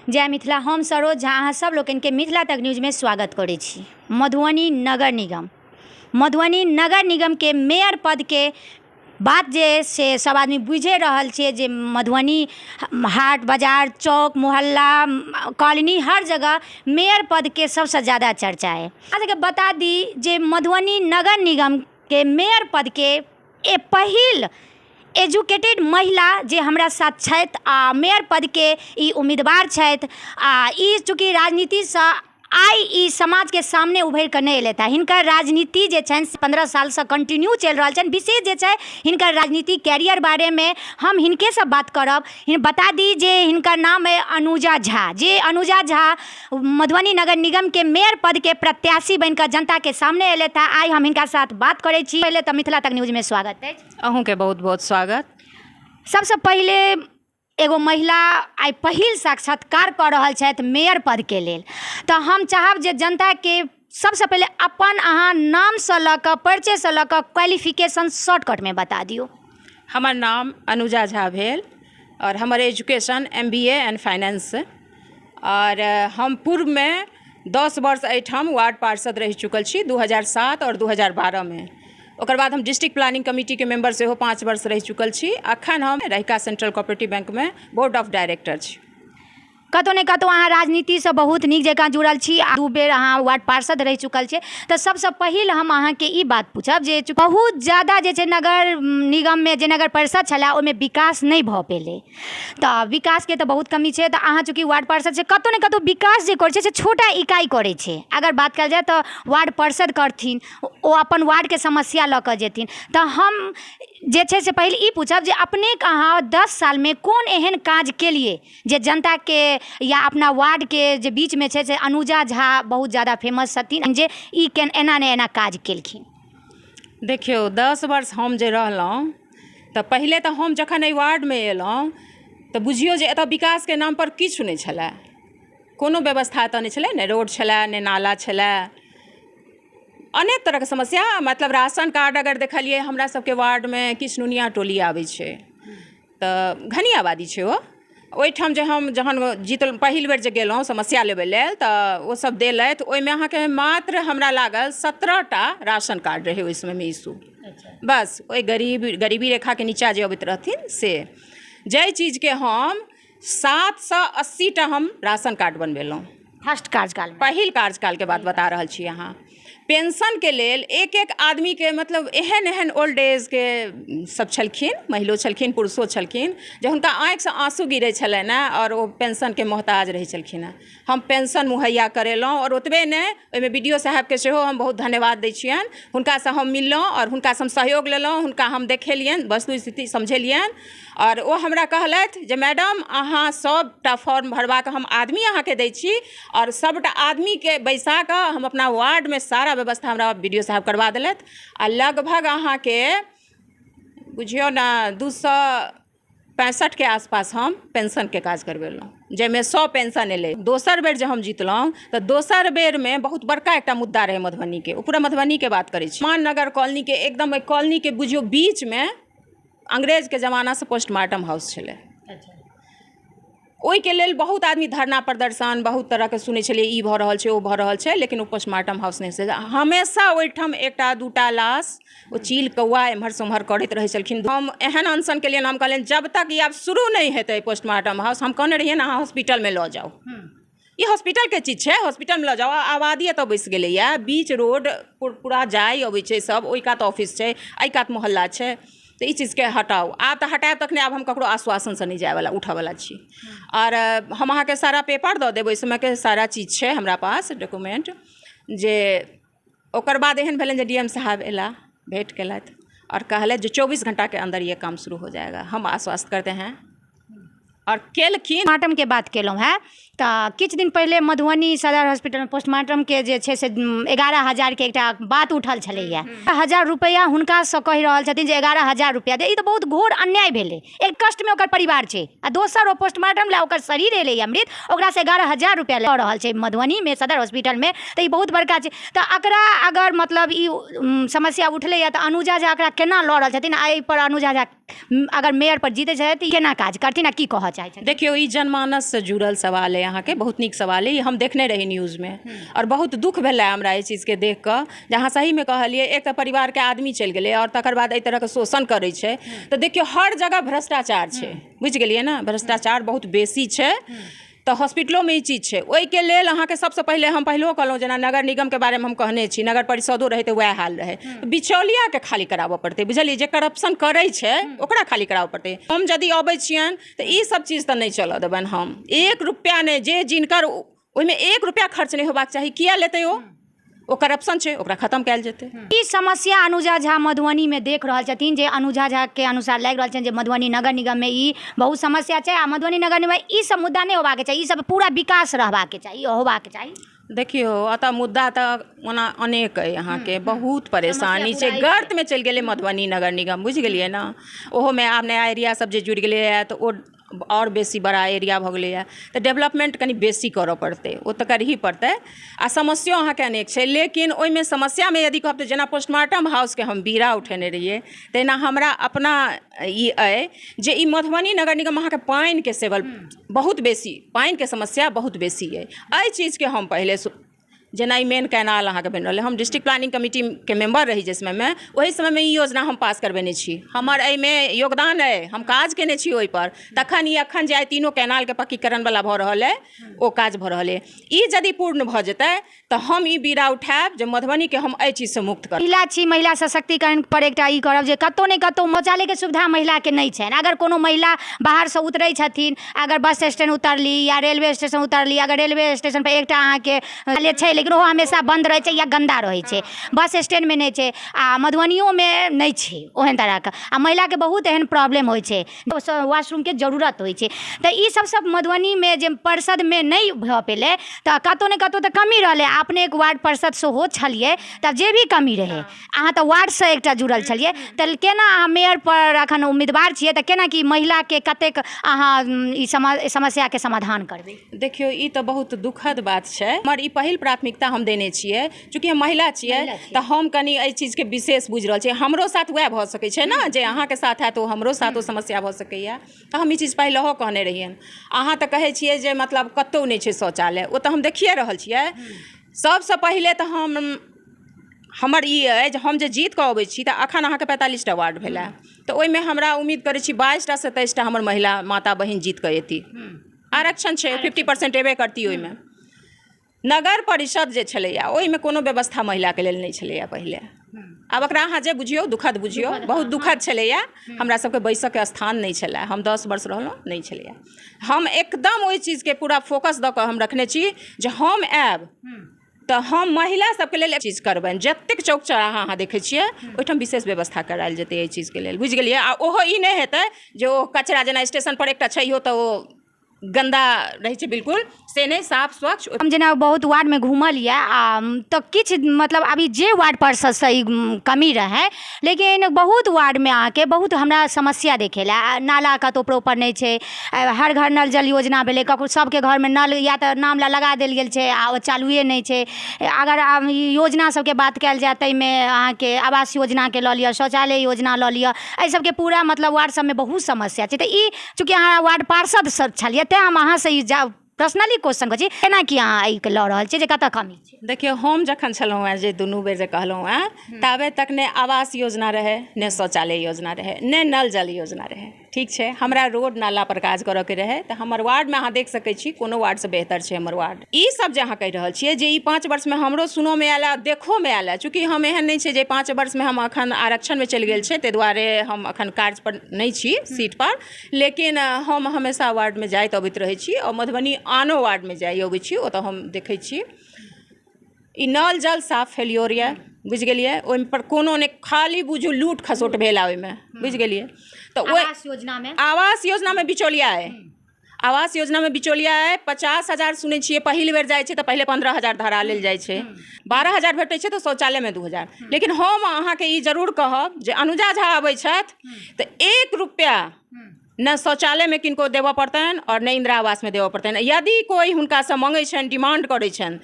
जय मिथिला। हम सरोज झा अहाँ सब लोकनिके मिथिला तक न्यूजमे स्वागत करै छी। मधुबनी नगर निगम, मधुबनी नगर निगमके मेयर पदके बात जे से सब आदमी बुझे रहल छियै जे मधुबनी हाट बाजार चौक मोहल्ला कॉलोनी हर जगह मेयर पदके सबसँ ज्यादा चर्चा अइ। अहाँ सबके बता दी जे मधुबनी नगर निगमके मेयर पदके पहिल एजुकेटेड महिला जे हमरा साथ छथि आ मेयर पदके ई उम्मीदवार छथि आ ई चूँकि राजनीतिसँ आइ ई समाजके सामने उभरि कऽ नहि एलथि हँ, हिनकर राजनीति जे छनि 15 सालसँ कंटिन्यू चलि रहल छनि। विशेष जे छै हिनकर राजनीति कैरियर बारेमे हम हिनकेसँ बात करब। बता दी जे हिनकर नाम अइ अनुजा झा, जे अनुजा झा मधुबनी नगर निगमके मेयर पदके प्रत्याशी बनिकऽ जनताके सामने एलथि हँ। आइ हम हिनका साथ बात करै छी। पहिले तऽ मिथिला तक न्यूजमे स्वागत अछि। अहूँके बहुत बहुत स्वागत। सबसँ पहिले एगो महिला आइ पहिल साक्षात्कार कऽ रहल छथि मेयर पदके लेल, तऽ हम चाहब जे जनताके सबसँ पहिले अपन अहाँ नामसँ लऽ कऽ परिचयसँ लऽ कऽ क्वालिफिकेशन शॉर्टकटमे बता दियौ। हमर नाम अनुजा झा भेल आओर हमर education M B A and finance, आओर हम पूर्वमे 10 वर्ष एहिठाम वार्ड पार्षद रहि चुकल छी 2007 आओर 2012मे। ओकर बाद हम डिस्ट्रिक्ट प्लानिंग कमिटीके मेम्बर सेहो 5 वर्ष रहि चुकल छी। अखन हम रहिका सेंट्रल कोऑपरेटिव बैंकमे बोर्ड ऑफ डायरेक्टर छी। कतहु ने कतहु अहाँ राजनीतिसँ बहुत नीक जकाँ जुड़ल छी आ 2 बेर अहाँ वार्ड पार्षद रहि चुकल छी, तऽ सबसँ पहिल हम अहाँके ई बात पूछब जे बहुत ज्यादा जे छै नगर निगममे जे नगर परिषद छलै ओहिमे विकास नहि भऽ पेलै, तऽ विकासके तऽ बहुत कमी छै। तऽ अहाँ चूँकि वार्ड पार्षद छै, कतहु ने कतहु विकास जे करै छै से छोटा इकाइ करै छै। अगर बात कयल जाय तऽ वार्ड पार्षद करथिन, ओ अपन वार्डके समस्या लऽ कऽ जेथिन। तऽ हम जे छै से पहिल ई पूछब जे अपनेके अहाँ 10 सालमे कोन एहन काज केलियै जे जनताके या अपना वार्डके जे बीचमे छै से अनुजा झा बहुत ज्यादा फेमस छथिन जे ई एना ने एना काज केलखिन? देखियौ, 10 वर्ष हम जे रहलहुँ तऽ पहिले तऽ हम जखन एहि वार्डमे एलहुँ तऽ बुझियौ जे एतऽ विकासके नामपर किछु नहि छलै, कोनो व्यवस्था एतऽ नहि छलै, नहि रोड छलै, नहि नाला छलै, अनेक तरहके समस्या। मतलब राशन कार्ड अगर देखलियै हमरा सबके वार्डमे किछु नुनिया टोली आबै छै तऽ घनी आबादी छै ओ, ओहिठाम जे हम जहन जीतल पहिल बेर जे गेलहुँ समस्या लेबै लेल तऽ ओ सब देलथि, ओहिमे अहाँके मात्र हमरा लागल 17टा राशन कार्ड रहै ओहि समयमे इशू, बस ओहि गरीबी रेखाके नीचाँ जे अबैत रहथिन से। जाहि चीजके हम 780टा हम राशन कार्ड बनबेलहुँ फर्स्ट कार्यकाल, पहिल कार्यकालके बात बता रहल छी। अहाँ पेंशनके लेल एक एक आदमीके मतलब एहन एहन ओल्ड एजके सब छलखिन, महिलो छलखिन पुरुषो छलखिन, जे हुनका आँखिसँ आँसू गिरै छलनि हँ आओर ओ पेंशनके मोहताज रहै छलखिन हँ। हम पेंशन मुहैया करेलहुँ आओर ओतबे नहि, ओहिमे बी डी ओ साहेबके सेहो हम बहुत धन्यवाद दै छियनि। हुनकासँ हम मिललहुँ आओर हुनकासँ हम सहयोग लेलहुँ, हुनका हम देखेलियनि, वस्तु स्थिति समझेलियनि आओर ओ हमरा कहलथि जे मैडम अहाँ सबटा फॉर्म भरबाके हम आदमी अहाँके दै छी आओर सबटा आदमीके बैसा कऽ हम अपना वार्डमे सारा व्यवस्था हमरा बी डी ओ साहब करबा देलथि। आ लगभग अहाँके बुझियौ ने 265के आसपास हम पेंशनके काज करबेलहुँ, जाहिमे 100 पेंशन एलै। दोसर बेर जे हम जीतलहुँ तऽ दोसर बेरमे बहुत बड़का एकटा मुद्दा रहै मधुबनीके, ओ पूरा मधुबनीके बात करै छी। माननगर कॉलोनीके एकदम ओहि कॉलोनीके बुझियौ बीचमे अंग्रेजके जमानासँ पोस्टमार्टम हाउस छलै। ओहिके लेल बहुत आदमी धरना प्रदर्शन बहुत तरहके सुनै छलियै, ई भऽ रहल छै ओ भऽ रहल छै, लेकिन ओ पोस्टमार्टम हाउस नहि से हमेशा ओहिठाम एकटा दूटा लाश ओ चील कौआ एम्हरसँ ओम्हर करैत रहै छलखिन। हम एहन अनशन केलियनि, हम कहलियनि जब तक ई आब शुरू नहि हेतै पोस्टमार्टम हाउस, हम कहने रहियनि अहाँ हॉस्पिटलमे लऽ जाउ, ई हॉस्पिटलके चीज छै, हॉस्पिटलमे लऽ जाउ। आबादी एतऽ बसि गेलैए, बीच रोड पूरा जाइ अबै छै सब, ओहि कात ऑफिस छै, एहि कात मोहल्ला छै, तऽ ई चीजके हटाउ। आब तऽ हटायब तखने, आब हम ककरो आश्वासनसँ नहि जायवला उठऽवला छी। आओर हम अहाँके सारा पेपर दऽ देब, ओहि समयके सारा चीज छै हमरा पास डॉक्यूमेंट। जे ओकर बाद एहन भेलनि जे डी एम साहब अयला, भेँट केलथि आओर कहलथि जे 24 घंटाके अन्दर ये काम शुरू हो जाएगा, हम आश्वस्त करते हैं, आओर केलखिन। पोस्टमार्टमके बात केलहुँ हेँ तऽ किछु दिन पहिले मधुबनी सदर हॉस्पिटलमे पोस्टमार्टमके जे छै से 11,000के एकटा बात उठल छलैए। 1000 रुपैआ हुनकासँ कहि रहल छथिन जे 11,000 रुपैआ दे। ई तऽ बहुत घोर अन्याय भेलै। एक कष्टमे ओकर परिवार छै आ दोसर ओ पोस्टमार्टम लए ओकर शरीर एलैए मृत, ओकरासँ 11,000 रुपैआ लऽ रहल छै मधुबनीमे सदर हॉस्पिटलमे, तऽ ई बहुत बड़का छै। तऽ एकरा अगर मतलब ई समस्या उठलैए तऽ अनुजा झा एकरा केना लऽ रहल छथिन आ एहिपर अनुजा झा अगर मेयर पर जीतै छथि केना काज करथिन आ की कहऽ चाहै छथिन? देखियौ, ई जनमानससँ जुड़ल सवाल अइ। अहाँके बहुत नीक सवाल अइ। हम देखने रही न्यूजमे आओर बहुत दुःख भेलै हमरा एहि चीजके देख कऽ, जे अहाँ सहीमे कहलियै, एक तऽ परिवारके आदमी चलि गेलै आओर तकर बाद एहि तरहके शोषण करै छै। तऽ देखियौ, हर जगह भ्रष्टाचार छै, बुझि गेलियै ने? भ्रष्टाचार बहुत बेसी छै, तऽ हॉस्पिटलोमे ई चीज छै। ओहिके लेल अहाँके सबसँ पहिले हम पहिलहो कहलहुँ, जेना नगर निगमके बारेमे हम कहने छी, नगर परिषदो रहै तऽ वएह हाल रहै। बिचौलियाके खाली कराबऽ पड़तै, बुझलियै? जे करप्शन करै छै ओकरा खाली कराबऽ पड़तै। हम यदि अबै छियनि तऽ ई सब चीज तऽ नहि चलऽ देबनि हम। 1 रुपैआ नहि, जे जिनकर ओहिमे 1 रुपैआ खर्च नहि होबाक चाही। किया लेतै ओ? ओ करप्शन छै, ओकरा खत्म कयल जेतै। ई समस्या अनुजा झा मधुबनीमे देख रहल छथिन, जे अनुजा झाके अनुसार लागि रहल छनि जे मधुबनी नगर निगममे ई बहुत समस्या छै, आ मधुबनी नगर निगममे ई सब मुद्दा नहि होबाक चाही, ई सब पूरा विकास रहबाक चाही, होबाक चाही। देखियौ, एतऽ मुद्दा तऽ ओना अनेक अइ, अहाँके बहुत परेशानी छै, गर्तमे चलि गेलै मधुबनी नगर निगम, बुझि गेलियै ने? ओहोमे आब नया एरिया सब जे जुड़ि गेलैए तऽ ओ आओर बेसी बड़ा एरिया भऽ गेलैए, तऽ डेवलपमेंट कनि बेसी करऽ पड़तै, ओ तऽ करही पड़तै। आ समस्यो अहाँके अनेक छै, लेकिन ओहिमे समस्यामे यदि कहब तऽ जेना पोस्टमार्टम हाउसके हम बीड़ा उठेने रहियै, तहिना हमरा अपना ई अइ जे ई मधुबनी नगर निगम अहाँके पानिके सेवल बहुत बेसी, पानिके समस्या बहुत बेसी अइ। एहि चीजके हम पहिले, जेना ई मेन कैनाल अहाँके बनि रहल अइ, हम डिस्ट्रिक्ट प्लानिंग कमिटीके मेम्बर रही जाहि समयमे, ओहि समयमे ई योजना हम पास करबेने छी। हमर एहिमे योगदान अइ, हम काज केने छी ओहिपर। तखन ई अखन जे आइ तीनो कैनालके पक्कीकरणवला भऽ रहल अइ, ओ काज भऽ रहल अइ। ई यदि पूर्ण भऽ जेतै तऽ हम ई बीड़ा उठायब जे मधुबनीके हम एहि चीजसँ मुक्त करब। महिला छी, महिला सशक्तिकरण पर एकटा ई करब जे कतहु ने कतहु शौचालयके सुविधा महिलाके नहि छनि। अगर कोनो महिला बाहरसँ उतरै छथिन, अगर बस स्टैंड उतरली या रेलवे स्टेशन उतरली, अगर रेलवे स्टेशन पर एकटा अहाँके शौचालय छै, लेकिन ओहो हमेशा बन्द रहै छै या गन्दा रहै छै। बस स्टैंडमे नहि छै आ मधुबनियोमे नहि छै ओहन तरहके, आ महिलाके बहुत एहन प्रॉब्लम होइ छै, वाशरूमके जरूरत होइ छै। तऽ ई सब सब मधुबनीमे जे परिषदमे नहि भऽ पेलै, तऽ कतहु ने कतहु तऽ कमी रहलै। अपने एक वार्ड पार्षद सेहो छलियै, तऽ जे भी कमी रहै, अहाँ तऽ वार्डसँ एकटा जुड़ल छलियै, तऽ केना अहाँ मेयर पर अखन उम्मीदवार छियै, तऽ केना कि महिलाके कतेक अहाँ ई समस्याके समाधान करबै? देखियौ, ई तऽ बहुत दुखद बात छै। हमर ई पहिल प्राथमिकता हम देने छियै। चूँकि हम महिला छियै तऽ हम कनि एहि चीजके विशेष बुझि रहल छियै। हमरो साथ वएह भऽ सकै छै ने, जे अहाँके साथ हैत ओ हमरो साथ ओ समस्या भऽ सकैए। तऽ हम ई चीज पहिलहो कहने रहियनि। अहाँ तऽ कहै छियै जे मतलब कतहु नहि छै शौचालय, ओ तऽ हम देखिए रहल छियै। सबसँ पहिले तऽ हम हमर ई अइ जे हम जे जीत कऽ अबै छी तऽ अखन अहाँके 45टा वार्ड भेलै, तऽ ओहिमे हमरा उम्मीद करै छी 22टा 27टा हमर महिला माता बहिन जीत कऽ एती। आरक्षण छै, 50% एबे करती। ओहिमे नगर परिषद जे छलैया, ओहिमे कोनो व्यवस्था महिलाके लेल नहि छलैया पहिले। आब एकरा अहाँ जे बुझियौ, दुखद बुझियौ, बहुत दुखद छलैया। हमरा सबके बैसऽके स्थान नहि छलै। हम 10 वर्ष रहलहुँ, नहि छलैया। हम एकदम ओहि चीजके पूरा फोकस दऽ कऽ हम रखने छी जे हम आयब तऽ हम महिला सबके लेल चीज करबनि। जतेक चौक चौराहा अहाँ देखै छियै, ओहिठाम विशेष व्यवस्था करायल जेतै एहि चीजके लेल, बुझि गेलियै? आ ओहो ई नहि हेतै जे ओ कचरा, जेना स्टेशन पर एकटा छैहो तऽ ओ गन्दा रहै छै, बिल्कुल से नहि, साफ स्वच्छ। हम जेना बहुत वार्डमे घूमल यऽ, आ तऽ किछु मतलब अभी जे वार्ड पार्षदसँ ई कमी रहै, लेकिन बहुत वार्डमे अहाँके बहुत हमरा समस्या देखेला। नाला कतहु प्रॉपर नहि छै। हर घर नल जल योजना भेलै, ककरो सबके घरमे नल या तऽ नाम लए लगा देल गेल छै आ ओ चालुए नहि छै। अगर आब ई योजना सबके बात कयल जाय, ताहिमे अहाँके आवास योजनाके लऽ लिअ, शौचालय योजना लऽ लिअ, एहि सबके पूरा मतलब वार्ड सबमे बहुत समस्या छै। तऽ ई चूँकि अहाँ वार्ड पार्षद सब छलियै, तेँ हम अहाँसँ ई जा पर्सनली क्वेश्चन करै छी, केना की अहाँ एहिके लऽ रहल छियै जे कतऽ कमी छै? देखियौ, हम जखन छलहुँ हेँ, जे दुनू बेर जे कहलहुँ हेँ, ताबे तक नहि आवास योजना रहै, नहि शौचालय योजना रहै, नहि नल जल योजना रहै। ठीक छै, हमरा रोड नाला पर काज करऽके रहै, तऽ हमर वार्डमे अहाँ देख सकै छी, कोनो वार्डसँ बेहतर छै हमर वार्ड। ई सब जे अहाँ कहि रहल छियै जे ई 5 वर्षमे हमरो सुनोमे आयल है, देखोमे आयल है। चूँकि हम एहन नहि छै जे 5 वर्षमे, हम अखन आरक्षणमे चलि गेल छै, ताहि दुआरे हम अखन कार्य पर नहि छी सीट पर, लेकिन हम हमेशा वार्डमे जाइत अबैत रहै छी आओर मधुबनी आनो वार्डमे जाइ अबै छी, ओतऽ हम देखै छी। ई नल जल साफ फेल्योर यऽ, बुझि गेलियै? ओहि पर कोनो नहि, खाली बुझू लूट खसोट भेल ओहिमे, बुझि गेलियै? तऽ ओहि आवास योजनामे? आवास योजनामे बिचौलिया अइ। आवास योजनामे बिचौलिया अइ। 50,000 सुनै छियै पहिल बेर जाइ छै तऽ पहिले 15,000 धरा लेल जाइ छै, 12,000 भेटै छै, तऽ शौचालयमे 2,000। लेकिन हम अहाँके ई जरूर कहब जे अनुजा झा अबै छथि तऽ 1 रुपैआ ने शौचालयमे किनको देबऽ पड़तनि आओर ने इन्दिरा आवासमे देबऽ पड़तनि। यदि कोइ हुनकासँ मङ्गै छनि, डिमांड करै छनि,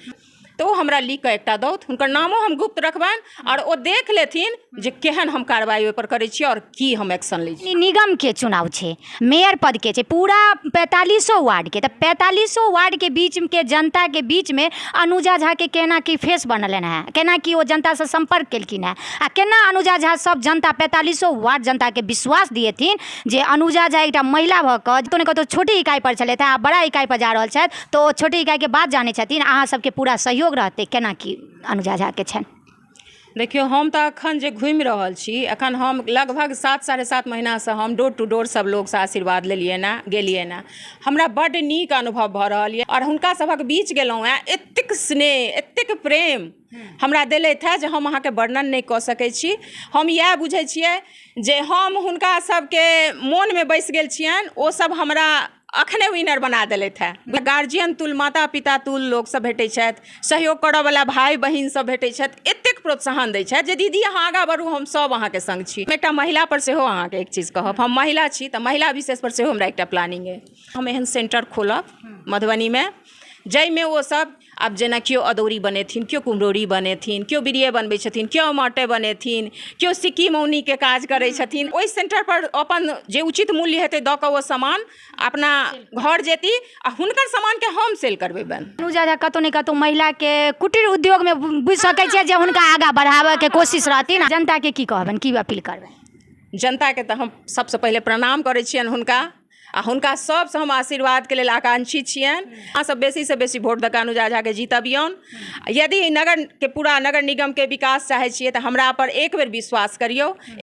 तऽ ओ हमरा लिख कऽ एकटा दौथ, हुनकर नामो हम गुप्त रखबनि आओर ओ देख लेथिन जे केहन हम कार्रवाई ओहिपर करै छी आओर की हम एक्शन लै छी। निगम के चुनाव छै, मेयर पद के छै, पूरा 45 वार्ड के, तऽ 45 वार्ड के बीच के जनता के बीच में अनुजा झा के केना की फेस बनलनि हेँ, केना की ओ जनतासँ सम्पर्क केलखिन हेँ आ केना अनुजा झा सब जनता 45 वार्ड जनताके विश्वास दिएथिन जे अनुजा झा एकटा महिला भऽ कऽ कतहु ने कतहु छोटी इकाइ पर छलथि हेँ आ बड़ा इकाइ पर जा रहल छथि, तऽ ओ छोटी इकाइके बात जानै छथिन, अहाँ सबके पूरा सहयोग रहतै, केना की अनुजा झाके छनि? देखियौ, हम तऽ एखन जे घुमि रहल छी, एखन हम लगभग 7 साढ़े 7 महीनासँ हम डोर टू डोर सब लोकसँ आशीर्वाद लेलियनि हेँ, गेलियनि हेँ। हमरा बड्ड नीक अनुभव भऽ रहल यऽ आओर हुनका सभक बीच गेलहुँ हेँ, एतेक स्नेह, एतेक प्रेम हमरा देलथि हेँ जे हम अहाँके वर्णन नहि कऽ सकै छी। हम इएह बुझै छियै जे हम हुनका सबके मोनमे बसि गेल छियनि, ओ सब हमरा अखने विनर बना देलथि हेँ। गार्जियन तुल, माता पिता तुल लोकसब भेटै छथि, सहयोग करऽवला भाय बहिन सब भेटै छथि, एतेक प्रोत्साहन दै छथि जे दीदी अहाँ आगाँ बढ़ू, हम सब अहाँके सङ्ग छी। एकटा महिलापर सेहो अहाँके एक चीज कहब, हम महिला छी तऽ महिला विशेषपर सेहो हमरा एकटा प्लानिंग अइ। हम एहन सेन्टर खोलब मधुबनीमे जाहिमे ओ सब आब जेना केओ अदौरी बनेथिन, केओ कुम्हरौरी बनेथिन, केओ बीड़िये बनबै छथिन, केओ अमाटे बनेथिन, केओ सिक्की मौनीके काज करै छथिन, ओहि सेन्टरपर अपन जे उचित मूल्य हेतै दऽ कऽ ओ सामान अपना घर जेती आ हुनकर सामानके हम सेल करबेबनि। अनुजा झा कतहु ने कतहु महिलाके कुटीर उद्योगमे बुझि सकै छियै जे हुनका आगाँ बढ़ाबऽके कोशिश रहथिन। जनताके की कहबनि, की अपील करबनि? जनताके तऽ हम सबसँ पहिले प्रणाम करै छियनि हुनका आ हुनका सबसँ हम आशीर्वादके लेल आकांक्षी छियनि। अहाँ सब बेसीसँ बेसी वोट दऽ कऽ अनुजा झाके जीतबियौन। यदि नगरके पूरा नगर निगमके विकास चाहै छियै तऽ हमरा पर एक बेर विश्वास करियौ।